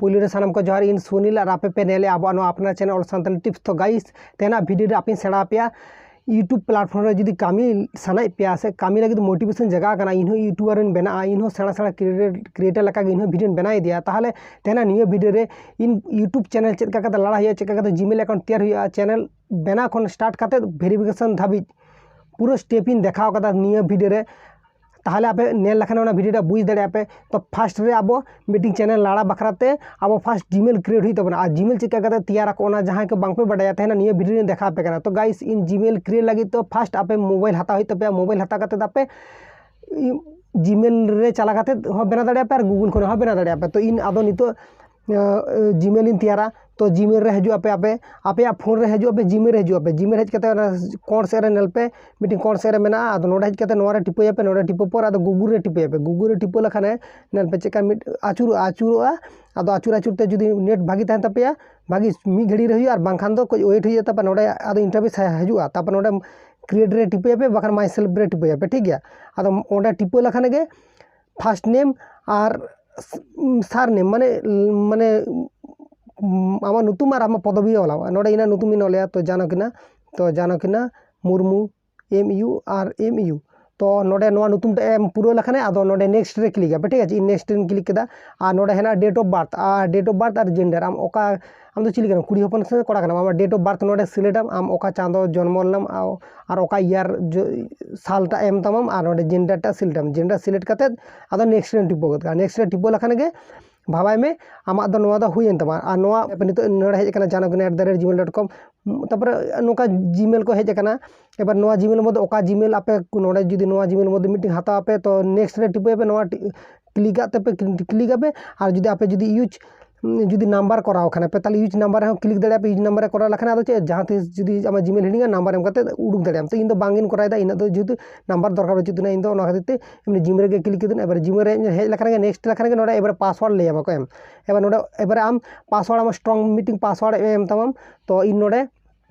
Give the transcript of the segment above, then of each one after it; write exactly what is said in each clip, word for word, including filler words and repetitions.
ᱯᱩᱭᱞᱩ ᱨᱮ ᱥᱟᱱᱟᱢ ᱠᱚ ᱡᱚᱦᱟᱨ, ᱤᱧ ᱥᱩᱱᱤᱞ ᱟᱨ ᱟᱯᱮ ᱯᱮ ᱧᱮᱞᱮᱫᱼᱟ ᱟᱵᱚᱣᱟᱜ ᱱᱚᱣᱟ ᱟᱯᱱᱟᱨ ᱪᱮᱱᱮᱞ ᱚᱞ ᱥᱟᱱᱛᱟᱲᱤ ᱴᱤᱯᱥ᱾ ᱛᱚ ᱜᱟᱭᱤᱥ, ᱛᱮᱦᱮᱧᱟᱜ ᱵᱷᱤᱰᱤᱭᱳ ᱨᱮ ᱟᱯᱮᱧ ᱥᱮᱬᱟ ᱟᱯᱮᱭᱟ YouTube ᱯᱞᱟᱴᱯᱷᱚᱨᱢ ᱨᱮ ᱡᱩᱫᱤ ᱠᱟᱹᱢᱤ ᱥᱟᱱᱟᱭᱮᱫ ᱯᱮᱭᱟ ᱥᱮ ᱠᱟᱹᱢᱤ ᱞᱟᱹᱜᱤᱫ ᱢᱳᱴᱤᱵᱷᱮᱥᱚᱱ ᱡᱟᱭᱜᱟ ᱠᱟᱱᱟ, ᱤᱧᱦᱚᱸ ᱭᱩᱴᱩᱵᱟᱨ ᱤᱧ ᱵᱮᱱᱟᱜᱼᱟ, ᱤᱧᱦᱚᱸ ᱥᱮᱬᱟ ᱥᱮᱬᱟ ᱠᱨᱤᱭᱮᱴᱟᱨ ᱞᱮᱠᱟᱜᱮ ᱤᱧᱦᱚᱸ ᱵᱷᱤᱰᱤᱭᱳᱧ ᱵᱮᱱᱟᱣ ᱤᱫᱤᱭᱟ, ᱛᱟᱦᱚᱞᱮ ᱛᱮᱦᱮᱧᱟᱜ ᱱᱤᱭᱟᱹ ᱵᱷᱤᱰᱤᱭᱳ ᱨᱮ ᱤᱧ YouTube ᱪᱮᱱᱮᱞ ᱪᱮᱫ ᱞᱮᱠᱟ ᱠᱟᱛᱮ ᱞᱟᱲᱟ ᱦᱩᱭᱩᱜᱼᱟ, ᱪᱮᱫ ᱞᱮᱠᱟ ᱠᱟᱛᱮ ᱡᱤᱢᱮᱞ ᱮᱠᱟᱣᱩᱱᱴ ᱛᱮᱭᱟᱨ ᱦᱩᱭᱩᱜᱼᱟ, ᱪᱮᱱᱮᱞ ᱵᱮᱱᱟᱣ ᱠᱷᱚᱱ ᱥᱴᱟᱨᱴ ᱠᱟᱛᱮ ᱵᱷᱮᱨᱤᱯᱷᱤᱠᱮᱥᱚᱱ ᱫᱷᱟᱹᱵᱤᱡ ᱯᱩᱨᱟᱹ ᱥᱴᱮᱯ ᱤᱧ ᱫᱮᱠᱷᱟᱣ ᱠᱟᱫᱟ ᱱᱤᱭᱟᱹ ᱵᱷᱤᱰᱤᱭᱳ ᱨᱮ᱾ ᱛᱟᱦᱚᱞᱮ ᱟᱯᱮ ᱧᱮᱞ ᱞᱮᱠᱷᱟᱱ ᱚᱱᱟ ᱵᱷᱤᱰᱤᱭᱳ ᱴᱟ ᱵᱩᱡᱽ ᱫᱟᱲᱮᱭᱟᱜᱼᱟ ᱯᱮ᱾ ᱛᱚ ᱯᱷᱟᱥᱴ ᱨᱮ ᱟᱵᱚ ᱢᱤᱫᱴᱤᱝ ᱪᱮᱱᱮᱞ ᱞᱟᱲᱟ ᱵᱟᱠᱷᱨᱟ ᱛᱮ ᱟᱵᱚ ᱯᱷᱟᱥᱴ ᱡᱤᱢᱮᱞ ᱠᱨᱤᱭᱮᱴ ᱦᱩᱭᱩᱜ ᱛᱟᱵᱚᱱᱟ᱾ ᱟᱨ ᱡᱤᱢᱮᱞ ᱪᱮᱫ ᱞᱮᱠᱟ ᱠᱟᱛᱮ ᱛᱮᱭᱟᱨ ᱟᱠᱚ, ᱚᱱᱟ ᱡᱟᱦᱟᱸᱭ ᱠᱚ ᱵᱟᱝ ᱯᱮ ᱵᱟᱰᱟᱭᱟ, ᱛᱟᱦᱮᱱᱟ ᱱᱤᱭᱟᱹ ᱵᱷᱤᱰᱤᱭᱳ ᱨᱤᱧ ᱫᱮᱠᱷᱟᱣ ᱟᱯᱮ ᱠᱟᱱᱟ᱾ ᱛᱚ ᱜᱟᱭᱤᱥ, ᱤᱧ ᱡᱤᱢᱮᱞ ᱠᱨᱤᱭᱮᱴ ᱞᱟᱹᱜᱤᱫ ᱛᱚ ᱯᱷᱟᱥᱴ ᱟᱯᱮ ᱢᱳᱵᱟᱭᱤᱞ ᱦᱟᱛᱟᱣ ᱦᱩᱭᱩᱜ ᱛᱟᱯᱮᱭᱟ, ᱢᱳᱵᱟᱭᱤᱞ ᱦᱟᱛᱟᱣ ᱠᱟᱛᱮ ᱟᱯᱮ ᱡᱤᱢᱮᱞ ᱨᱮ ᱪᱟᱞᱟᱣ ᱠᱟᱛᱮ ᱦᱚᱸ ᱵᱮᱱᱟᱣ ᱫᱟᱲᱮᱭᱟᱜᱼᱟ ᱯᱮ ᱟᱨ ᱜᱩᱜᱩᱞ ᱠᱷᱚᱱ ᱦᱚᱸ ᱵᱮᱱᱟᱣ ᱫᱟᱲᱮᱭᱟᱜᱼᱟ ᱯᱮ᱾ ᱛᱚ ᱤᱧ ᱟᱫᱚ ᱱᱤᱛᱚᱜ ᱡᱤᱢᱮᱞ ᱤᱧ ᱛᱮᱭᱟᱨᱟ᱾ ᱛᱚ ᱡᱤᱢᱮᱞ ᱨᱮ ᱦᱤᱡᱩᱜ ᱟᱯᱮ, ᱟᱯᱮ ᱟᱯᱮᱭᱟᱜ ᱯᱷᱳᱱ ᱨᱮ ᱦᱤᱡᱩᱜ ᱟᱯᱮ, ᱡᱤᱢᱮᱞ ᱨᱮ ᱦᱤᱡᱩᱜ ᱟᱯᱮ᱾ ᱡᱤᱢᱮᱞ ᱦᱮᱡ ᱠᱟᱛᱮ ᱚᱱᱟ ᱠᱚᱬ ᱥᱮᱫ ᱨᱮ ᱧᱮᱞ ᱯᱮ, ᱢᱤᱫᱴᱤᱝ ᱠᱚᱬ ᱥᱮᱫ ᱨᱮ ᱢᱮᱱᱟᱜᱼᱟ᱾ ᱟᱫᱚ ᱱᱚᱰᱮ ᱦᱮᱡ ᱠᱟᱛᱮ ᱱᱚᱣᱟ ᱨᱮ ᱴᱤᱯᱟᱹᱭᱟᱯᱮ, ᱱᱚᱰᱮ ᱴᱤᱯᱟᱹ ᱯᱚᱨ ᱟᱫᱚ ᱜᱩᱜᱩᱞ ᱨᱮ ᱴᱤᱯᱟᱹᱭᱟᱯᱮ᱾ ᱜᱩᱜᱩᱞ ᱨᱮ ᱴᱤᱯᱟᱹ ᱞᱮᱠᱷᱟᱱ ᱧᱮᱞ ᱯᱮ ᱪᱮᱫ ᱞᱮᱠᱟ ᱢᱤᱫ ᱟᱹᱪᱩᱨᱚᱜᱼᱟ, ᱟᱹᱪᱩᱨᱚᱜᱼᱟ᱾ ᱟᱫᱚ ᱟᱹᱪᱩᱨ ᱟᱹᱪᱩᱨ ᱛᱮ ᱡᱩᱫᱤ ᱱᱮᱴ ᱵᱷᱟᱹᱜᱤ ᱛᱟᱦᱮᱱ ᱛᱟᱯᱮᱭᱟ, ᱵᱷᱟᱹᱜᱤ ᱢᱤᱫ ᱜᱷᱟᱹᱲᱤᱡ ᱨᱮ ᱦᱩᱭᱩᱜᱼᱟ, ᱟᱨ ᱵᱟᱝᱠᱷᱟᱱ ᱫᱚ ᱠᱟᱹᱡ ᱳᱭᱮᱴ ᱦᱩᱭᱩᱜ ᱛᱟᱯᱮ᱾ ᱱᱚᱰᱮ ᱟᱫᱚ ᱤᱱᱴᱟᱨᱯᱷᱮᱥ ᱦᱤᱡᱩᱜᱼᱟ, ᱛᱟᱨᱯᱚᱨ ᱱᱚᱰᱮ ᱠᱨᱤᱭᱮᱴ ᱨᱮ ᱴᱤᱯᱟᱹᱭᱟᱯᱮ, ᱵᱟᱠᱷᱟᱱ ᱢᱟᱭ ᱥᱮᱞᱯ ᱨᱮ ᱴᱤᱯᱟᱹᱭᱟᱯᱮ, ᱴᱷᱤᱠ ᱜᱮᱭᱟ᱾ ᱟᱫᱚ ᱚᱸᱰᱮ ᱴᱤᱯᱟᱹ ᱞᱮᱠᱷᱟᱱ ᱜᱮ ᱯᱷᱟᱥᱴ ᱱᱮᱢ ᱟᱨ ᱥᱟᱨ ᱱᱮᱢ, ᱢᱟᱱᱮ, ᱢᱟᱱᱮ, ᱟᱢᱟᱜ ᱧᱩᱛᱩᱢ ᱟᱨ ᱟᱢᱟᱜ ᱯᱚᱫᱚᱵᱤ ᱚᱞᱟᱢ᱾ ᱱᱚᱰᱮ ᱤᱧᱟᱹᱜ ᱧᱩᱛᱩᱢᱤᱧ ᱚᱞᱮᱜᱼᱟ, ᱛᱚ ᱡᱟᱱᱚᱠᱤᱱᱟ, ᱛᱚ ᱡᱟᱱᱚᱠᱤᱱᱟ ᱢᱩᱨᱢᱩ, ᱮᱢ ᱤᱭᱩ ᱟᱨ ᱮᱢ ᱤᱭᱩ᱾ ᱛᱚ ᱱᱚᱰᱮ ᱱᱚᱣᱟ ᱧᱩᱛᱩᱢ ᱴᱟᱜ ᱮᱢ ᱯᱩᱨᱟᱹᱣ ᱞᱮᱠᱷᱟᱱ ᱟᱫᱚ ᱱᱚᱰᱮ ᱱᱮᱠᱥᱴ ᱨᱮ ᱠᱞᱤᱠ ᱟᱯᱮ, ᱴᱷᱤᱠ ᱟᱪᱷᱮ? ᱤᱧ ᱱᱮᱠᱥᱴ ᱨᱮᱧ ᱠᱞᱤᱠ ᱠᱮᱫᱟ᱾ ᱟᱨ ᱱᱚᱰᱮ ᱦᱮᱱᱟᱜᱼᱟ date of birth, R date of birth R gender, ᱟᱢ ᱚᱠᱟ, ᱟᱢ ᱫᱚ ᱪᱤᱞᱤ ᱠᱟᱱᱟᱢ, ᱠᱩᱲᱤ ᱦᱚᱯᱚᱱ ᱥᱮ ᱠᱚᱲᱟ ᱠᱟᱱᱟᱢ? ᱟᱢᱟᱜ ᱰᱮᱴ ᱚᱯᱷ ᱵᱟᱨᱛᱷ ᱱᱚᱰᱮ ᱥᱤᱞᱮᱠᱴ ᱟᱢ, ᱟᱢ ᱚᱠᱟ ᱪᱟᱸᱫᱚ ᱡᱚᱱᱢᱚ ᱞᱮᱱᱟᱢ, ᱟᱨ ᱚᱠᱟ ᱤᱭᱟᱨ ᱥᱟᱞᱴᱟᱜ ᱮᱢ ᱛᱟᱢᱟᱢ, ᱟᱨ ᱱᱚᱰᱮ ᱡᱮᱱᱰᱟᱨ ᱴᱟᱜ ᱥᱤᱞᱮᱠᱴ ᱟᱢ᱾ ᱡᱮᱱᱰᱟᱨ ᱥᱤᱞᱮᱠᱴ ᱠᱟᱛᱮᱫ ᱟᱫᱚ ᱱᱮᱠᱥᱴ ᱨᱮᱢ ᱴᱤᱯᱟᱹᱣ ᱜᱚᱫ ᱠᱟᱜᱼᱟ᱾ ᱱᱮᱠᱥᱴ ᱨᱮ ᱴᱤᱯᱟᱹᱣ ᱞᱮᱠᱷᱟᱱ ᱜᱮ ᱵᱷᱟᱵᱟᱭ ᱢᱮ, ᱟᱢᱟᱜ ᱫᱚ ᱱᱚᱣᱟ ᱫᱚ ᱦᱩᱭᱮᱱ ᱛᱟᱢᱟ᱾ ᱟᱨ ᱱᱚᱣᱟ ᱱᱤᱛᱚᱜ ᱱᱚᱰᱮ ᱦᱮᱡ ᱟᱠᱟᱱᱟ ᱡᱟᱱᱚᱠᱤᱱᱟ at the rate gmail dot com᱾ ᱛᱟᱨᱯᱚᱨᱮ ᱱᱚᱝᱠᱟ ᱡᱤᱢᱮᱞ ᱠᱚ ᱦᱮᱡ ᱟᱠᱟᱱᱟ᱾ ᱮᱵᱟᱨ ᱱᱚᱣᱟ ᱡᱤᱢᱮᱞ ᱢᱚᱫᱽᱫᱷᱮ ᱚᱠᱟ ᱡᱤᱢᱮᱞ ᱟᱯᱮ ᱱᱚᱰᱮ ᱡᱩᱫᱤ ᱱᱚᱣᱟ ᱡᱤᱢᱮᱞ ᱢᱚᱫᱽᱫᱷᱮ ᱢᱤᱫᱴᱮᱱ ᱦᱟᱛᱟᱣ ᱟᱯᱮ, ᱛᱚ ᱱᱮᱠᱥᱴ ᱨᱮ ᱴᱤᱯᱟᱹᱭ ᱯᱮ, ᱱᱚᱣᱟ ᱠᱞᱤᱠ ᱟᱜ ᱛᱮᱯᱮ, ᱠᱞᱤᱠ ᱟᱯᱮ᱾ ᱟᱨ ᱡᱩᱫᱤ ᱟᱯᱮ ᱡᱩᱫᱤ ᱤᱭᱩᱡᱽ ᱡᱩᱫᱤ ᱱᱟᱢᱵᱟᱨ ᱠᱚᱨᱟᱣ ᱠᱷᱟᱱ ᱯᱮ, ᱛᱟᱦᱚᱞᱮ ᱤᱭᱩᱡᱽ ᱱᱟᱢᱵᱟᱨ ᱨᱮᱦᱚᱸ ᱠᱞᱤᱠ ᱫᱟᱲᱮᱭᱟᱜᱼᱟ ᱯᱮ᱾ ᱤᱭᱩᱡᱽ ᱱᱟᱢᱵᱟᱨ ᱨᱮ ᱠᱚᱨᱟᱣ ᱞᱮᱠᱷᱟᱱ ᱟᱫᱚ ᱪᱮᱫ, ᱡᱟᱦᱟᱸ ᱛᱤᱥ ᱡᱩᱫᱤ ᱟᱢᱟᱜ ᱡᱤᱢᱮᱞ ᱦᱤᱲᱤᱧᱟ, ᱱᱟᱢᱵᱟᱨ ᱮᱢ ᱠᱟᱛᱮ ᱩᱰᱩᱠ ᱫᱟᱲᱮᱭᱟᱜ ᱟᱢ᱾ ᱛᱚ ᱤᱧ ᱫᱚ ᱵᱟᱝ ᱤᱧ ᱠᱚᱨᱟᱣ ᱮᱫᱟ, ᱤᱱᱟᱹᱜ ᱫᱚ ᱡᱮᱦᱮᱛᱩ ᱱᱟᱢᱵᱟᱨ ᱫᱚᱨᱠᱟᱨ ᱵᱟᱹᱪᱩᱜ ᱛᱤᱧᱟ, ᱤᱧ ᱫᱚ ᱚᱱᱟ ᱠᱷᱟᱹᱛᱤᱨ ᱛᱮ ᱮᱢᱱᱤ ᱡᱤᱢᱮᱞ ᱨᱮᱜᱮ ᱠᱞᱤᱠ ᱠᱮᱫᱟᱹᱧ᱾ ᱮᱵᱟᱨ ᱡᱤᱢᱮᱞ ᱨᱮ ᱦᱮᱡ ᱞᱮᱠᱷᱟᱱ ᱜᱮ, ᱱᱮᱠᱥᱴ ᱞᱮᱠᱷᱟᱱ ᱜᱮ ᱱᱚᱰᱮ ᱮᱵᱟᱨᱮ ᱯᱟᱥᱣᱟᱨᱰ ᱞᱟᱹᱭ ᱟᱢᱟ ᱠᱚ ᱮᱢ᱾ ᱮᱵᱟᱨ ᱱᱚᱰᱮ ᱮᱵᱟᱨᱮ ᱟᱢ ᱯᱟᱥᱣᱟᱨᱰ ᱟᱢ ᱥᱴᱨᱚᱝ ᱢᱤᱫᱴᱤᱝ ᱯᱟᱥᱣᱟᱨᱰ ᱮᱢ ᱛᱟᱢᱟᱢ᱾ ᱛᱚ ᱤᱧ ᱱᱚᱰᱮ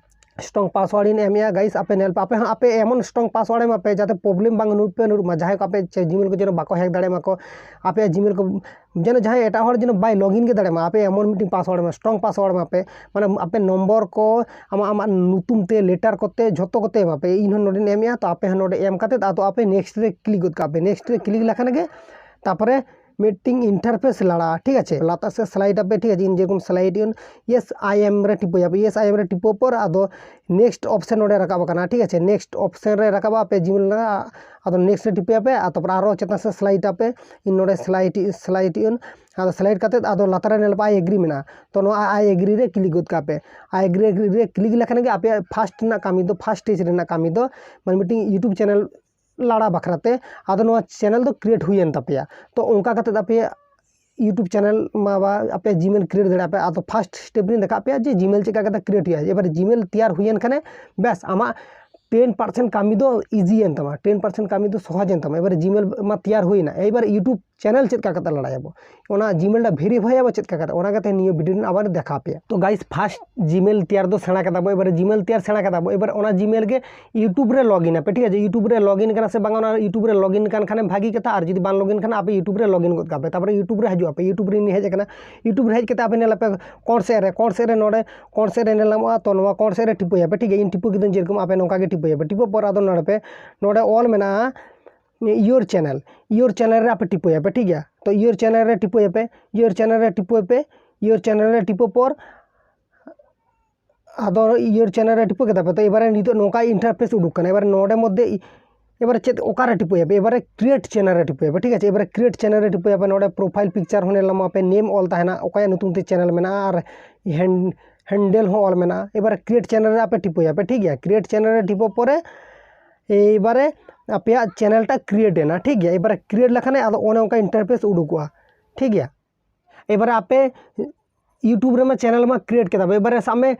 strong password ᱤᱧ ᱮᱢᱮᱜᱼᱟ guys, ᱟᱯᱮ ᱧᱮᱞ ᱯᱮ, ᱟᱯᱮ ᱦᱚᱸ ᱟᱯᱮ ᱮᱢᱚᱱ strong password ᱮᱢᱟ ᱯᱮ ᱡᱟᱛᱮ problem ᱵᱟᱝ ᱱᱩᱨ ᱯᱮ ᱱᱩᱨᱩᱜ ᱢᱟ, ᱡᱟᱦᱟᱸᱭ ᱠᱚ ᱟᱯᱮ ᱪᱮ Gmail ᱠᱚ ᱡᱮᱱᱚ ᱵᱟᱠᱚ hack ᱫᱟᱲᱮᱭᱟᱜ ᱢᱟᱠᱚ, ᱟᱯᱮᱭᱟᱜ Gmail ᱠᱚ ᱡᱮᱱᱚ ᱡᱟᱦᱟᱸᱭ ᱮᱴᱟᱜ ᱦᱚᱲ ᱡᱮᱱᱚ ᱵᱟᱭ login ᱜᱮ ᱫᱟᱲᱮᱭᱟᱜ ᱢᱟ, ᱟᱯᱮ ᱮᱢᱚᱱ ᱢᱤᱫᱴᱤᱡ password ᱮᱢᱟ, strong password ᱮᱢᱟ ᱯᱮ, ᱢᱟᱱᱮ ᱟᱯᱮ ᱱᱚᱢᱵᱚᱨ ᱠᱚ ᱟᱢᱟᱜ ᱟᱢᱟᱜ ᱧᱩᱛᱩᱢ ᱛᱮ letter ᱠᱚᱛᱮ ᱡᱷᱚᱛᱚ ᱠᱚᱛᱮ ᱮᱢᱟ ᱯᱮ᱾ ᱤᱧ ᱦᱚᱸ ᱱᱚᱰᱮᱧ ᱮᱢᱮᱜᱼᱟ, ᱛᱚ ᱟᱯᱮ ᱦᱚᱸ ᱱᱚᱰᱮ ᱮᱢ ᱠᱟᱛᱮᱫ ᱟᱫᱚ ᱟᱯᱮ next ᱨᱮ click ᱜᱚᱫ ᱠᱟᱜ ᱯᱮ, next ᱨᱮ click ᱞᱮᱠᱷᱟᱱ ᱜᱮ ᱛᱟᱨᱯᱚᱨᱮ ᱢᱤᱫᱴᱤᱝ interface ᱞᱟᱲᱟᱜᱼᱟ, ᱴᱷᱤᱠ ᱟᱪᱷᱮ? ᱞᱟᱛᱟᱨ ᱥᱮᱫ slide ᱟᱯᱮ, ᱴᱷᱤᱠ ᱟᱪᱷᱮ? ᱤᱧ ᱡᱮᱨᱚᱠᱚᱢ slide ᱤᱧ yes I am ᱨᱮ ᱴᱤᱯᱟᱹᱭᱟᱯᱮ, yes I am ᱨᱮ ᱴᱤᱯᱟᱹ ᱯᱚᱨ ᱟᱫᱚ next option ᱱᱚᱰᱮ ᱨᱟᱠᱟᱵ ᱟᱠᱟᱱᱟ, ᱴᱷᱤᱠ ᱟᱪᱷᱮ? Next option ᱨᱮ ᱨᱟᱠᱟᱵᱟ, ᱟᱯᱮ Gmail ᱨᱮ ᱟᱫᱚ next ᱨᱮ ᱴᱤᱯᱟᱹᱭᱟᱯᱮ ᱟᱨ ᱛᱟᱨᱯᱚᱨ ᱟᱨᱚ ᱪᱮᱛᱟᱱ ᱥᱮᱫ slide ᱟᱯᱮ, ᱤᱧ ᱱᱚᱰᱮ slide slide ᱤᱧ ᱟᱫᱚ slide ᱠᱟᱛᱮᱫ ᱟᱫᱚ ᱞᱟᱛᱟᱨ ᱨᱮ ᱧᱮᱞ ᱯᱮ I agree ᱢᱮᱱᱟᱜᱼᱟ, ᱛᱚ ᱱᱚᱣᱟ I agree ᱨᱮ click ᱜᱚᱫ ᱠᱟᱜ ᱯᱮ᱾ I agree ᱨᱮ click ᱞᱮᱠᱷᱟᱱ ᱜᱮ ᱟᱯᱮᱭᱟᱜ first ᱨᱮᱱᱟᱜ ᱠᱟᱹᱢᱤ ᱫᱚ, first stage ᱨᱮᱱᱟᱜ ᱠᱟᱹᱢᱤ ᱫᱚ ᱢᱟᱱᱮ ᱢᱤᱫᱴᱤᱝ YouTube channel ᱞᱟᱲᱟ ᱵᱟᱠᱷᱨᱟ ᱛᱮ ᱟᱫᱚ ᱱᱚᱣᱟ channel ᱫᱚ create ᱦᱩᱭᱮᱱ ᱛᱟᱯᱮᱭᱟ᱾ ᱛᱚ ᱚᱱᱠᱟ ᱠᱟᱛᱮᱫ ᱟᱯᱮᱭᱟᱜ YouTube channel ᱢᱟ ᱵᱟ ᱟᱯᱮ Gmail create ᱫᱟᱲᱮᱭᱟᱜᱼᱟ ᱯᱮ᱾ ᱟᱫᱚ first step ᱨᱤᱧ ᱫᱮᱠᱷᱟᱜ ᱯᱮᱭᱟ ᱡᱮ Gmail ᱪᱮᱫ ᱞᱮᱠᱟ ᱠᱟᱛᱮ create ᱦᱩᱭᱩᱜᱼᱟ᱾ ᱮᱵᱟᱨ Gmail ᱛᱮᱭᱟᱨ ᱦᱩᱭᱮᱱ ᱠᱷᱟᱱᱮ ᱵᱮᱥ ᱟᱢᱟᱜ ten percent ᱠᱟᱹᱢᱤ ᱫᱚ easy ᱮᱱ ᱛᱟᱢᱟ, ten percent ᱠᱟᱹᱢᱤ ᱫᱚ ᱥᱚᱦᱚᱡ ᱮᱱ ᱛᱟᱢᱟ᱾ ᱮᱵᱟᱨ Gmail ᱢᱟ ᱛᱮᱭᱟᱨ ᱦᱩᱭᱱᱟ, ᱮᱵᱟᱨ YouTube channel ᱪᱮᱫ ᱞᱮᱠᱟ ᱠᱟᱛᱮ ᱞᱟᱲᱟᱭᱟᱵᱚ, ᱚᱱᱟ Gmail ᱰᱟ verify ᱟᱵᱚ ᱪᱮᱫ ᱞᱮᱠᱟ ᱠᱟᱛᱮ, ᱚᱱᱟ ᱠᱟᱛᱮ ᱱᱤᱭᱟᱹ video ᱨᱮ ᱟᱵᱟᱨ ᱫᱮᱠᱷᱟᱣ ᱯᱮᱭᱟ᱾ ᱛᱚ guys, first Gmail ᱛᱮᱭᱟᱨ ᱫᱚ ᱥᱮᱬᱟ ᱠᱮᱫᱟ ᱵᱚ, ᱮᱵᱟᱨ Gmail ᱛᱮᱭᱟᱨ ᱥᱮᱬᱟ ᱠᱮᱫᱟ ᱵᱚ, ᱮᱵᱟᱨ ᱚᱱᱟ Gmail ᱜᱮ YouTube ᱨᱮ login ᱟᱯᱮ, ᱴᱷᱤᱠ ᱟᱪᱷᱮ? YouTube ᱨᱮ login ᱠᱟᱱᱟ ᱥᱮ ᱵᱟᱝᱟ, ᱚᱱᱟ YouTube ᱨᱮ login ᱠᱟᱱ ᱠᱷᱟᱱᱮ ᱵᱷᱟᱹᱜᱤ ᱠᱟᱛᱷᱟ, ᱟᱨ ᱡᱩᱫᱤ ᱵᱟᱝ login ᱠᱷᱟᱱ ᱟᱯᱮ YouTube ᱨᱮ login ᱜᱚᱫ ᱠᱟᱜ ᱯᱮ᱾ ᱛᱟᱨᱯᱚᱨᱮ YouTube ᱨᱮ ᱦᱤᱡᱩᱜ ᱟᱯᱮ, YouTube ᱨᱮ ᱦᱮᱡ ᱟᱠᱟᱱᱟ, YouTube ᱨᱮ ᱦᱮᱡ ᱠᱟᱛᱮ ᱟᱯᱮ ᱧᱮᱞ ᱟᱯᱮ ᱠᱚᱬ ᱥᱮᱫ ᱨᱮ, ᱠᱚᱬ ᱥᱮᱫ ᱨᱮ ᱱᱚᱰᱮ ᱠᱚᱬ ᱥᱮᱫ ᱨᱮ ᱧᱮᱞ ᱧᱟᱢᱚᱜᱼᱟ, ᱛᱚ ᱱᱚᱣᱟ ᱠᱚᱬ ᱥᱮᱫ ᱨᱮ ᱴᱤᱯᱟᱹᱭᱟᱯᱮ, ᱴᱷᱤᱠ ᱜᱮᱭᱟ? ᱤᱧ ᱴᱤᱯᱟᱹ ᱠᱤᱫᱟᱹᱧ ᱡᱮᱨᱚᱠᱚᱢ, ᱟᱯᱮ ᱱᱚᱝᱠᱟ ᱜᱮ ᱴᱤᱯᱟᱹᱭᱟᱯᱮ᱾ ᱴᱤᱯᱟᱹ ᱯᱚᱨ ᱟᱫᱚ ᱱᱚᱰᱮ ᱯᱮ, ᱱᱚᱰᱮ ᱚᱞ ᱢᱮᱱᱟᱜᱼᱟ your channel, your channel ᱨᱮ ᱟᱯᱮ ᱴᱤᱯᱟᱹᱭᱟᱯᱮ, ᱴᱷᱤᱠ ᱜᱮᱭᱟ? ᱛᱚ your channel ᱨᱮ ᱴᱤᱯᱟᱹᱭᱟᱯᱮ, your channel ᱨᱮ ᱴᱤᱯᱟᱹᱭᱟᱯᱮ, your channel ᱨᱮ ᱴᱤᱯᱟᱹ ᱯᱚᱨ ᱟᱫᱚ your channel ᱨᱮ ᱴᱤᱯᱟᱹ ᱠᱮᱫᱟ ᱯᱮ᱾ ᱛᱚ ᱮᱵᱟᱨᱮ ᱱᱤᱛᱚᱜ ᱱᱚᱝᱠᱟ interface ᱩᱰᱩᱠ ᱠᱟᱱᱟ᱾ ᱮᱵᱟᱨᱮ ᱱᱚᱰᱮ ᱢᱚᱫᱽᱫᱷᱮ ᱮᱵᱟᱨᱮ ᱪᱮᱫ ᱚᱠᱟᱨᱮ ᱴᱤᱯᱟᱹᱭᱟᱯᱮ? ᱮᱵᱟᱨᱮ create channel ᱨᱮ ᱴᱤᱯᱟᱹᱭᱟᱯᱮ, ᱴᱷᱤᱠ ᱟᱪᱷᱮ? ᱮᱵᱟᱨᱮ create channel ᱨᱮ ᱴᱤᱯᱟᱹᱭᱟᱯᱮ, ᱱᱚᱰᱮ profile picture ᱦᱚᱸ ᱧᱮᱞ ᱧᱟᱢᱚᱜᱼᱟ, ᱟᱯᱮ name ᱚᱞ ᱛᱟᱦᱮᱱᱟ, ᱚᱠᱚᱭᱟᱜ ᱧᱩᱛᱩᱢ ᱛᱮ channel ᱢᱮᱱᱟᱜᱼᱟ ᱟᱨ hand- handle ᱦᱚᱸ ᱚᱞ ᱢᱮᱱᱟᱜᱼᱟ᱾ ᱮᱵᱟᱨᱮ create channel ᱨᱮ ᱟᱯᱮ ᱴᱤᱯᱟᱹᱭᱟᱯᱮ, ᱴᱷᱤᱠ ᱜᱮᱭᱟ? Create channel ᱨᱮ ᱴᱤᱯᱟᱹ ᱯᱚᱨᱮ ᱮᱵᱟᱨᱮ ᱟᱯᱮᱭᱟᱜ channel ᱴᱟ create ᱮᱱᱟ, ᱴᱷᱤᱠ ᱜᱮᱭᱟ? ᱮᱵᱟᱨᱮ create ᱞᱮᱠᱷᱟᱱ ᱟᱫᱚ ᱚᱱᱮ ᱚᱱᱠᱟ interface ᱩᱰᱩᱠᱚᱜᱼᱟ, ᱴᱷᱤᱠ ᱜᱮᱭᱟ? ᱮᱵᱟᱨᱮ ᱟᱯᱮ YouTube ᱨᱮᱢᱟ channel ᱢᱟ create ᱠᱮᱫᱟ ᱯᱮ, ᱮᱵᱟᱨᱮ ᱥᱟᱵ ᱢᱮ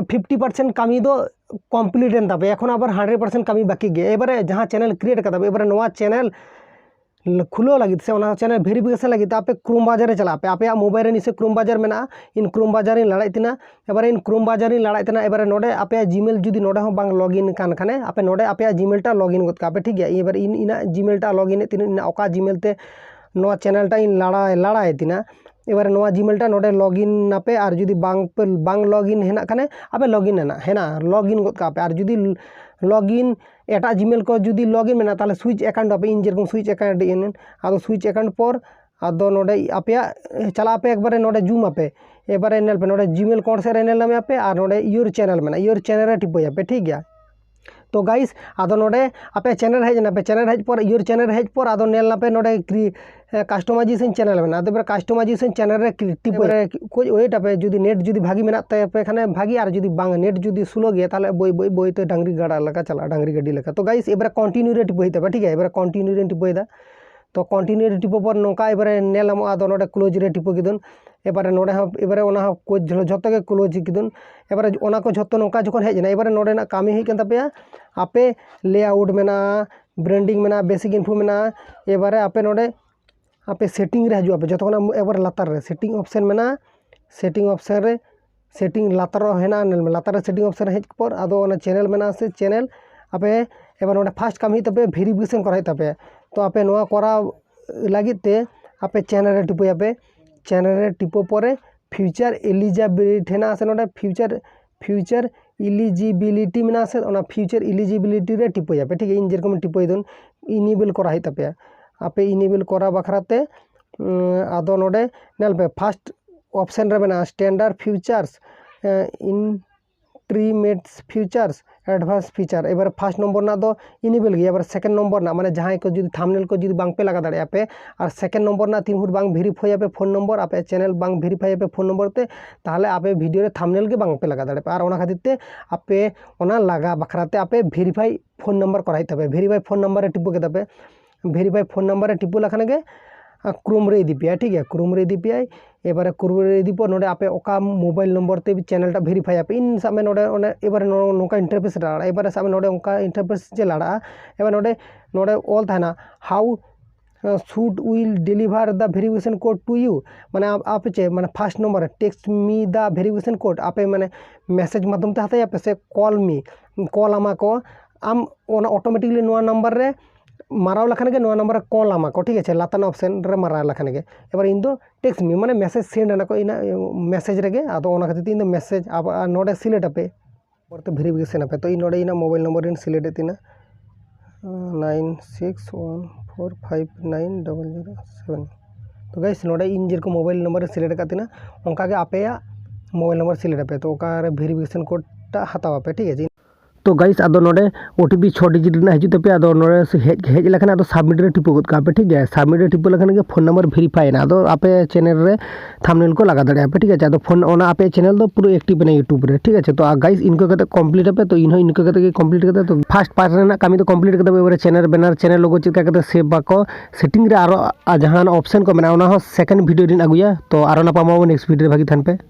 fifty percent ᱠᱟᱹᱢᱤ ᱫᱚ complete ᱮᱱ ᱛᱟᱯᱮᱭᱟ, ᱮᱠᱷᱚᱱ ᱟᱵᱟᱨ hundred percent ᱠᱟᱹᱢᱤ ᱵᱟᱹᱠᱤ ᱜᱮᱭᱟ᱾ ᱮᱵᱟᱨᱮ ᱡᱟᱦᱟᱸ channel create ᱠᱟᱫᱟ ᱯᱮ, ᱮᱵᱟᱨᱮ ᱱᱚᱣᱟ channel ᱠᱷᱩᱞᱟᱹᱣ ᱞᱟᱹᱜᱤᱫ ᱥᱮ ᱚᱱᱟ ᱪᱮᱱᱮᱞ ᱵᱷᱮᱨᱤᱯᱷᱤᱠᱮᱥᱚᱱ ᱞᱟᱹᱜᱤᱫ ᱛᱮ ᱟᱯᱮ ᱠᱨᱳᱢ ᱵᱨᱟᱣᱡᱟᱨ ᱨᱮ ᱪᱟᱞᱟᱜ ᱯᱮ᱾ ᱟᱯᱮᱭᱟᱜ ᱢᱳᱵᱟᱭᱤᱞ ᱨᱮ ᱱᱤᱥᱪᱚᱭ ᱠᱨᱳᱢ ᱵᱨᱟᱣᱡᱟᱨ ᱢᱮᱱᱟᱜᱼᱟ, ᱤᱧ ᱠᱨᱳᱢ ᱵᱨᱟᱣᱡᱟᱨ ᱤᱧ ᱞᱟᱲᱟᱭᱮᱫ ᱛᱟᱦᱮᱱᱟ᱾ ᱮᱵᱟᱨᱮ ᱤᱧ ᱠᱨᱳᱢ ᱵᱨᱟᱣᱡᱟᱨ ᱤᱧ ᱞᱟᱲᱟᱭᱮᱫ ᱛᱟᱦᱮᱱᱟ, ᱮᱵᱟᱨᱮ ᱱᱚᱰᱮ ᱟᱯᱮᱭᱟᱜ ᱡᱤᱢᱮᱞ ᱡᱩᱫᱤ ᱱᱚᱰᱮ ᱦᱚᱸ ᱵᱟᱝ ᱞᱚᱜᱤᱱ ᱠᱟᱱ ᱠᱷᱟᱱᱮ, ᱟᱯᱮ ᱱᱚᱰᱮ ᱟᱯᱮᱭᱟᱜ ᱡᱤᱢᱮᱞ ᱴᱟᱜ ᱞᱚᱜᱤᱱ ᱜᱚᱫ ᱠᱟᱜ ᱯᱮ, ᱴᱷᱤᱠ ᱜᱮᱭᱟ᱾ ᱮᱵᱟᱨ ᱤᱧ ᱤᱧᱟᱹᱜ ᱡᱤᱢᱮᱞ ᱴᱟᱜ ᱞᱚᱜᱤᱱ ᱮᱫ ᱛᱤᱱᱟᱹᱜ ᱤᱧᱟᱹᱜ ᱚᱠᱟ ᱡᱤᱢᱮᱞ ᱛᱮ ᱱᱚᱣᱟ ᱪᱮᱱᱮᱞ ᱴᱟᱜ ᱤᱧ ᱞᱟᱲᱟ ᱞᱟᱲᱟᱭᱮᱫ ᱛᱤᱧᱟ, ᱮᱵᱟᱨᱮ ᱱᱚᱣᱟ ᱡᱤᱢᱮᱞ ᱴᱟᱜ ᱱᱚᱰᱮ ᱞᱚᱜᱤᱱ ᱟᱯᱮ᱾ ᱟᱨ ᱡᱩᱫᱤ ᱵᱟᱝ ᱯᱮ ᱵᱟᱝ ᱞᱚᱜᱤᱱ ᱦᱮᱱᱟᱜ ᱠᱷᱟᱱᱮ ᱟᱯᱮ ᱞᱚᱜᱤᱱ ᱦᱮᱱᱟᱜ ᱦᱮᱱᱟᱜ ᱞᱚᱜᱤᱱ ᱜᱚᱫ ᱠᱟᱜ ᱯᱮ᱾ ᱟᱨ ᱡᱩᱫᱤ ᱞᱚᱜᱤᱱ ᱮᱴᱟᱜ ᱡᱤᱢᱮᱞ ᱠᱚ ᱡᱩᱫᱤ ᱞᱚᱜᱤᱱ ᱢᱮᱱᱟᱜᱼᱟ, ᱛᱟᱦᱚᱞᱮ ᱥᱩᱭᱤᱪ ᱮᱠᱟᱣᱩᱱᱴ ᱟᱯᱮ᱾ ᱤᱧ ᱡᱮᱨᱚᱠᱚᱢ ᱥᱩᱭᱤᱪ ᱮᱠᱟᱣᱩᱱᱴ ᱤᱧ, ᱟᱫᱚ ᱥᱩᱭᱤᱪ ᱮᱠᱟᱣᱩᱱᱴ ᱯᱚᱨ ᱟᱫᱚ ᱱᱚᱰᱮ ᱟᱯᱮᱭᱟᱜ ᱪᱟᱞᱟᱜ ᱟᱯᱮ, ᱮᱠᱵᱟᱨᱮ ᱱᱚᱰᱮ ᱡᱩᱢ ᱟᱯᱮ, ᱮᱵᱟᱨᱮ ᱧᱮᱞ ᱯᱮ ᱱᱚᱰᱮ ᱡᱤᱢᱮᱞ ᱠᱚᱬ ᱥᱮᱫ ᱨᱮ ᱧᱮᱞ ᱧᱟᱢᱮ ᱟᱯᱮ, ᱟᱨ ᱱᱚᱰᱮ ᱤᱭᱳᱨ ᱪᱮᱱᱮᱞ ᱢᱮᱱᱟᱜᱼᱟ, ᱤᱭᱳᱨ ᱪᱮᱱᱮᱞ ᱨᱮ ᱴᱤᱯᱟᱹᱭ ᱟᱯᱮ, ᱴᱷᱤᱠ ᱜᱮᱭᱟ᱾ ᱛᱚ ᱜᱟᱭᱤᱥ, ᱟᱫᱚ ᱱᱚᱰᱮ ᱟᱯᱮ ᱪᱮᱱᱮᱞ ᱦᱮᱡ ᱮᱱᱟ ᱯᱮ, ᱪᱮᱱᱮᱞ ᱦᱮᱡ ᱯᱚᱨ ᱤᱭᱳᱨ ᱪᱮᱱᱮᱞ ᱦᱮᱡ ᱯᱚᱨ ᱟᱫᱚ ᱧᱮᱞ ᱟᱯᱮ ᱱᱚᱰᱮ ᱠᱨᱤ ᱠᱟᱥᱴᱚᱢᱟᱭᱡᱮᱥᱚᱱ ᱪᱮᱱᱮᱞ ᱢᱮᱱᱟᱜᱼᱟ᱾ ᱟᱫᱚ ᱮᱵᱟᱨᱮ ᱠᱟᱥᱴᱚᱢᱟᱭᱡᱮᱥᱚᱱ ᱪᱮᱱᱮᱞ ᱨᱮ ᱴᱤᱯᱟᱹᱭ ᱨᱮ ᱠᱟᱹᱡ ᱳᱭᱮᱴ ᱟᱯᱮ, ᱡᱩᱫᱤ ᱱᱮᱴ ᱡᱩᱫᱤ ᱵᱷᱟᱜᱤ ᱢᱮᱱᱟᱜ ᱛᱟᱯᱮ ᱠᱷᱟᱱᱮ ᱵᱷᱟᱜᱤ, ᱟᱨ ᱡᱩᱫᱤ ᱵᱟᱝ ᱱᱮᱴ ᱡᱩᱫᱤ ᱥᱞᱳ ᱜᱮᱭᱟ ᱛᱟᱦᱚᱞᱮ ᱵᱟᱹᱭ ᱵᱟᱹᱭ ᱵᱟᱹᱭ ᱛᱮ ᱰᱟᱝᱨᱤ ᱜᱟᱰᱟ ᱞᱮᱠᱟ ᱪᱟᱞᱟᱜᱼᱟ, ᱰᱟᱝᱨᱤ ᱜᱟᱹᱰᱤ ᱞᱮᱠᱟ᱾ ᱛᱚ ᱜᱟᱭᱤᱥ, ᱮᱵᱟᱨᱮ ᱠᱚᱱᱴᱤᱱᱤᱭᱩ ᱨᱮ ᱴᱤᱯᱟᱹᱭ ᱦᱩᱭᱩᱜ ᱛᱟᱯᱮ, ᱴᱷᱤᱠ ᱜᱮᱭᱟ᱾ ᱮᱵᱟᱨᱮ ᱠᱚᱱᱴᱤᱱᱤᱭᱩ ᱨᱮ ᱴᱤᱯᱟᱹᱭ ᱫᱟ᱾ ᱛᱚ ᱠᱚᱱᱴᱤᱱᱤᱭᱩ ᱨᱮ ᱴᱤᱯᱟᱹ ᱯᱚᱨ ᱱᱚᱝᱠᱟ ᱮᱵᱟᱨᱮ ᱧᱮᱞ ᱧᱟᱢᱚᱜᱼᱟ, ᱟᱫᱚ ᱱᱚᱰᱮ ᱠᱞᱳᱡᱽ ᱨᱮ ᱴᱤᱯᱟᱹ ᱠᱮᱫᱩᱱ᱾ ᱮᱵᱟᱨᱮ ᱱᱚᱰᱮ ᱦᱚᱸ ᱮᱵᱟᱨᱮ ᱚᱱᱟ ᱦᱚᱸ ᱠᱳᱪ ᱡᱷᱚ- ᱡᱷᱚᱛᱚ ᱜᱮ ᱠᱞᱳᱡᱽ ᱠᱮᱫᱩᱱ᱾ ᱮᱵᱟᱨᱮ ᱚᱱᱟ ᱠᱚ ᱡᱷᱚᱛᱚ ᱱᱚᱝᱠᱟ ᱡᱚᱠᱷᱚᱱ ᱦᱮᱡ ᱮᱱᱟ, ᱮᱵᱟᱨᱮ ᱱᱚᱰᱮᱱᱟᱜ ᱠᱟᱹᱢᱤ ᱦᱩᱭᱩᱜ ᱠᱟᱱ ᱛᱟᱯᱮᱭᱟ, ᱟᱯᱮ ᱞᱮᱟᱣᱩᱴ ᱢᱮᱱᱟᱜᱼᱟ, ᱵᱨᱮᱱᱰᱤᱝ ᱢᱮᱱᱟᱜᱼᱟ, ᱵᱮᱥᱤᱠ ᱤᱱᱯᱷᱳ ᱢᱮᱱᱟᱜᱼᱟ᱾ ᱮᱵᱟᱨᱮ ᱟᱯᱮ ᱱᱚᱰᱮ ᱟᱯᱮ ᱥᱮᱴᱤᱝ ᱨᱮ ᱦᱤᱡᱩᱜ ᱟᱯᱮ, ᱡᱚᱛᱚ ᱠᱷᱚᱱᱟᱜ ᱮᱵᱟᱨᱮ ᱞᱟᱛᱟᱨ ᱨᱮ ᱥᱮᱴᱤᱝ ᱚᱯᱥᱮᱱ ᱢᱮᱱᱟᱜᱼᱟ, ᱥᱮᱴᱤᱝ ᱚᱯᱥᱮᱱ ᱨᱮ ᱥᱮᱴᱤᱝ ᱞᱟᱛᱟᱨ ᱨᱮ ᱦᱮᱱᱟᱜᱼᱟ, ᱧᱮᱞ ᱢᱮ ᱞᱟᱛᱟᱨ ᱨᱮ ᱥᱮᱴᱤᱝ ᱚᱯᱥᱮᱱ ᱨᱮ ᱦᱮᱡ ᱯᱚᱨ ᱟᱫᱚ ᱚᱱᱟ ᱪᱮᱱᱮᱞ ᱢᱮᱱᱟᱜᱼᱟ ᱥᱮ ᱪᱮᱱᱮᱞ, ᱟᱯᱮ ᱮᱵᱟᱨ ᱱᱚᱰᱮ ᱯᱷᱟᱥᱴ ᱠᱟᱹᱢᱤ ᱦᱩᱭᱩᱜ ᱛᱟᱯᱮᱭᱟ, ᱵᱷᱮᱨᱤᱯᱷᱤᱠᱮᱥᱚᱱ ᱠᱚᱨᱟᱣ ᱦᱩᱭᱩᱜ ᱛᱟᱯᱮᱭᱟ᱾ ᱛᱚ ᱟᱯᱮ ᱱᱚᱣᱟ ᱠᱚᱨᱟᱣ ᱞᱟᱹᱜᱤᱫ ᱛᱮ ᱟᱯᱮ ᱪᱮᱱᱮᱞ ᱨᱮ ᱴᱤᱯᱟᱹᱭᱟᱯᱮ᱾ ᱪᱮᱱᱮᱞ ᱨᱮ ᱴᱤᱯᱟᱹ ᱯᱚᱨᱮ ᱯᱷᱤᱭᱩᱪᱟᱨ ᱮᱞᱤᱡᱤᱵᱤᱞᱤᱴᱤ ᱦᱮᱱᱟᱜᱼᱟ ᱥᱮ ᱱᱚᱰᱮ ᱯᱷᱤᱭᱩᱪᱟᱨ ᱯᱷᱤᱭᱩᱪᱟᱨ ᱮᱞᱤᱡᱤᱵᱤᱞᱤᱴᱤ ᱢᱮᱱᱟᱜᱼᱟ ᱥᱮ, ᱚᱱᱟ ᱯᱷᱤᱭᱩᱪᱟᱨ ᱮᱞᱤᱡᱤᱵᱤᱞᱤᱴᱤ ᱨᱮ ᱴᱤᱯᱟᱹᱭᱟᱯᱮ, ᱴᱷᱤᱠ ᱜᱮᱭᱟ᱾ ᱤᱧ ᱡᱮᱨᱚᱠᱚᱢ ᱴᱤᱯᱟᱹᱭ ᱫᱚ ᱤᱱᱮᱵᱮᱞ ᱠᱚᱨᱟᱣ ᱦᱩᱭᱩᱜ ᱛᱟᱯᱮᱭᱟ᱾ ᱟᱯᱮ ᱤᱱᱮᱵᱮᱞ ᱠᱚᱨᱟᱣ ᱵᱟᱠᱷᱨᱟ ᱛᱮ ᱩᱸ, ᱟᱫᱚ ᱱᱚᱰᱮ ᱧᱮᱞ ᱯᱮ ᱯᱷᱟᱥᱴ ᱚᱯᱥᱮᱱ ᱨᱮ ᱢᱮᱱᱟᱜᱼᱟ ᱥᱴᱮᱱᱰᱟᱨᱰ ᱯᱷᱤᱭᱩᱪᱟᱨᱥ, ᱤᱱᱴᱨᱤᱢᱮᱴᱥ ᱯᱷᱤᱭᱩᱪᱟᱨᱥ, ᱮᱰᱵᱷᱟᱱᱥ ᱯᱷᱤᱭᱩᱪᱟᱨ᱾ ᱮᱵᱟᱨ ᱯᱷᱟᱥᱴ ᱱᱚᱢᱵᱚᱨ ᱨᱮᱱᱟᱜ ᱫᱚ ᱤᱱᱮᱵᱮᱞ ᱜᱮᱭᱟ᱾ ᱮᱵᱟᱨ ᱥᱮᱠᱮᱱᱰ ᱱᱚᱢᱵᱚᱨ ᱨᱮᱱᱟᱜ ᱢᱟᱱᱮ ᱡᱟᱦᱟᱸᱭ ᱠᱚ ᱡᱩᱫᱤ ᱛᱷᱟᱢᱵᱱᱮᱞ ᱠᱚ ᱡᱩᱫᱤ ᱵᱟᱝ ᱯᱮ ᱞᱟᱜᱟ ᱫᱟᱲᱮᱭᱟᱜᱼᱟ ᱯᱮ, ᱟᱨ ᱥᱮᱠᱮᱱᱰ ᱱᱚᱢᱵᱚᱨ ᱨᱮᱱᱟᱜ ᱛᱤᱱ ᱵᱷᱳᱨ ᱵᱟᱝ ᱵᱷᱮᱨᱤᱯᱷᱟᱭ ᱟᱯᱮ ᱯᱷᱳᱱ ᱱᱚᱢᱵᱚᱨ, ᱟᱯᱮ ᱪᱮᱱᱮᱞ ᱵᱟᱝ ᱵᱷᱮᱨᱤᱯᱷᱟᱭ ᱟᱯᱮ ᱯᱷᱳᱱ ᱱᱚᱢᱵᱚᱨ ᱛᱮ, ᱛᱟᱦᱚᱞᱮ ᱟᱯᱮ ᱵᱷᱤᱰᱤᱭᱳ ᱨᱮ ᱛᱷᱟᱢᱵᱱᱮᱞ ᱜᱮ ᱵᱟᱝ ᱯᱮ ᱞᱟᱜᱟ ᱫᱟᱲᱮᱭᱟᱜᱼᱟ᱾ ᱟᱨ ᱚᱱᱟ ᱠᱷᱟᱹᱛᱤᱨ ᱛᱮ ᱟᱯᱮ ᱚᱱᱟ ᱞᱟᱜᱟ ᱵᱟᱠᱷᱨᱟ ᱛᱮ ᱟᱯᱮ ᱵᱷᱮᱨᱤᱯᱷᱟᱭ ᱯᱷᱳᱱ ᱱᱟᱢᱵᱟᱨ ᱠᱚᱨᱟᱣ ᱦᱩᱭᱩᱜ ᱛᱟᱯᱮᱭᱟ᱾ ᱵᱷᱮᱨᱤᱯᱷᱟᱭ ᱯᱷᱳᱱ ᱱᱟᱢᱵᱟᱨ ᱨᱮ ᱴᱤᱯᱟᱹ ᱠᱮᱫᱟ ᱯᱮ, ᱵᱷᱮᱨᱤᱯᱷᱟᱭ ᱯᱷᱳᱱ ᱱᱟᱢᱵᱟᱨ ᱨᱮ ᱴᱤᱯᱟᱹ ᱞᱮᱠᱷᱟᱱ ᱜᱮ ᱠᱨᱳᱢ ᱨᱮ ᱤᱫᱤ ᱯᱮᱭᱟᱭ, ᱴᱷᱤᱠ ᱜᱮᱭᱟ, ᱠᱨᱳᱢ ᱨᱮ ᱤᱫᱤ ᱯᱮᱭᱟᱭ᱾ ᱮᱵᱟᱨᱮ ᱠᱨᱳᱢ ᱨᱮ ᱤᱫᱤ ᱯᱚᱨ ᱱᱚᱰᱮ ᱟᱯᱮ ᱚᱠᱟ ᱢᱳᱵᱟᱭᱤᱞ ᱱᱚᱢᱵᱚᱨ ᱛᱮ ᱪᱮᱱᱮᱞ ᱴᱟᱜ ᱵᱷᱮᱨᱤᱯᱷᱟᱭ ᱟᱯᱮ, ᱤᱧ ᱥᱟᱵ ᱢᱮ ᱱᱚᱰᱮ ᱚᱱᱮ ᱮᱵᱟᱨᱮ ᱱᱚ- ᱱᱚᱝᱠᱟ ᱤᱱᱴᱟᱨᱯᱷᱮᱥ ᱞᱟᱲᱟᱜᱼᱟ᱾ ᱮᱵᱟᱨᱮ ᱥᱟᱵ ᱢᱮ ᱱᱚᱰᱮ ᱚᱱᱠᱟ ᱤᱱᱴᱟᱨᱯᱷᱮᱥ ᱡᱮ ᱞᱟᱲᱟᱜᱼᱟ, ᱮᱵᱟᱨ ᱱᱚᱰᱮ ᱱᱚᱰᱮ ᱚᱞ ᱛᱟᱦᱮᱱᱟ how should will deliver the verification code to you, ᱢᱟᱱᱮ ᱟᱯᱮ ᱪᱮᱫ ᱢᱟᱱᱮ first number ᱨᱮ text me the verification code ᱟᱯᱮ ᱢᱟᱱᱮ message ᱢᱟᱫᱽᱫᱷᱚᱢ ᱛᱮ ᱦᱟᱛᱟᱣ ᱟᱯᱮ ᱥᱮ call me, call ᱟᱢᱟ ᱠᱚ, ᱟᱢ ᱚᱱᱟ automatically ᱱᱚᱣᱟ number ᱨᱮ ᱢᱟᱨᱟᱣ ᱞᱮᱠᱷᱟᱱ ᱜᱮ ᱱᱚᱣᱟ number ᱨᱮ call ᱟᱢᱟ ᱠᱚ, ᱴᱷᱤᱠ ᱟᱪᱷᱮ, ᱞᱟᱛᱟᱨ ᱨᱮᱱᱟᱜ option ᱨᱮ ᱢᱟᱨᱟᱣ ᱞᱮᱠᱷᱟᱱ ᱜᱮ᱾ ᱮᱵᱟᱨ ᱤᱧ ᱫᱚ text me ᱢᱟᱱᱮ message send ᱟᱱᱟ ᱠᱚ ᱤᱧᱟᱹᱜ message ᱨᱮᱜᱮ, ᱟᱫᱚ ᱚᱱᱟ ᱠᱷᱟᱹᱛᱤᱨ ᱛᱮ ᱤᱧ ᱫᱚ message ᱟᱵ- ᱱᱚᱰᱮ select ᱟᱯᱮ, ᱯᱚᱨᱮᱛᱮ verification ᱟᱯᱮ᱾ ᱛᱚ ᱤᱧ ᱱᱚᱰᱮ ᱤᱧᱟᱹᱜ mobile number ᱤᱧ select ᱮᱫ ᱛᱤᱧᱟᱹ, nine six one four five nine double zero seven᱾ ᱛᱚ guys, ᱱᱚᱰᱮ ᱤᱧ ᱡᱮᱨᱚᱠᱚᱢ mobile number ᱤᱧ select ᱟᱠᱟᱫ ᱛᱤᱧᱟᱹ, ᱚᱱᱠᱟᱜᱮ ᱟᱯᱮᱭᱟᱜ mobile number select ᱟᱯᱮ᱾ ᱛᱚ ᱚᱠᱟᱨᱮ verification code ᱴᱟᱜ ᱦᱟᱛᱟᱣ ᱟᱯᱮ, ᱴᱷᱤᱠ ᱟᱪᱷᱮ᱾ ᱛᱚ guys, ᱟᱫᱚ ᱱᱚᱰᱮ OTP ᱪᱷᱚ digit ᱨᱮᱱᱟᱜ ᱦᱤᱡᱩᱜ ᱛᱟᱯᱮᱭᱟ᱾ ᱟᱫᱚ ᱱᱚᱰᱮ ᱦᱮᱡ ᱦᱮᱡ ᱞᱮᱠᱷᱟᱱ ᱟᱫᱚ submit ᱨᱮ ᱴᱤᱯᱟᱹ ᱜᱚᱫ ᱠᱟᱜ ᱯᱮ, ᱴᱷᱤᱠ ᱜᱮᱭᱟ᱾ Submit ᱨᱮ ᱴᱤᱯᱟᱹ ᱞᱮᱠᱷᱟᱱ ᱜᱮ phone number verify ᱮᱱᱟ᱾ ᱟᱫᱚ ᱟᱯᱮ channel ᱨᱮ thumbnail ᱠᱚ ᱞᱟᱜᱟᱣ ᱫᱟᱲᱮᱭᱟᱜᱼᱟ ᱯᱮ, ᱴᱷᱤᱠ ᱟᱪᱷᱮ᱾ ᱟᱫᱚ phone ᱚᱱᱟ ᱟᱯᱮ channel ᱫᱚ ᱯᱩᱨᱟᱹ active ᱮᱱᱟ YouTube ᱨᱮ, ᱴᱷᱤᱠ ᱟᱪᱷᱮ᱾ ᱛᱚ guys, ᱤᱱᱠᱟᱹ ᱠᱟᱛᱮ complete ᱟᱯᱮ᱾ ᱛᱚ ᱤᱧᱦᱚᱸ ᱤᱱᱠᱟᱹ ᱠᱟᱛᱮ ᱜᱮ complete ᱠᱟᱛᱮ, ᱛᱚ first part ᱨᱮᱱᱟᱜ ᱠᱟᱹᱢᱤ ᱫᱚ complete ᱠᱟᱛᱮ, ᱮᱵᱟᱨᱮ channel banner, channel logo ᱪᱮᱫ ᱞᱮᱠᱟ ᱠᱟᱛᱮ save ᱟᱠᱚ, setting ᱨᱮ ᱟᱨᱚ ᱡᱟᱦᱟᱱ option ᱠᱚ ᱢᱮᱱᱟᱜᱼᱟ, ᱚᱱᱟ ᱦᱚᱸ second video ᱨᱤᱧ ᱟᱹᱜᱩᱭᱟ᱾ ᱛᱚ ᱟᱨᱚ ᱧᱟᱯᱟᱢ ᱟᱵᱚᱱ next video ᱨᱮ, ᱵᱷᱟᱹᱜᱤ ᱛᱟᱦᱮᱱ ᱯᱮ᱾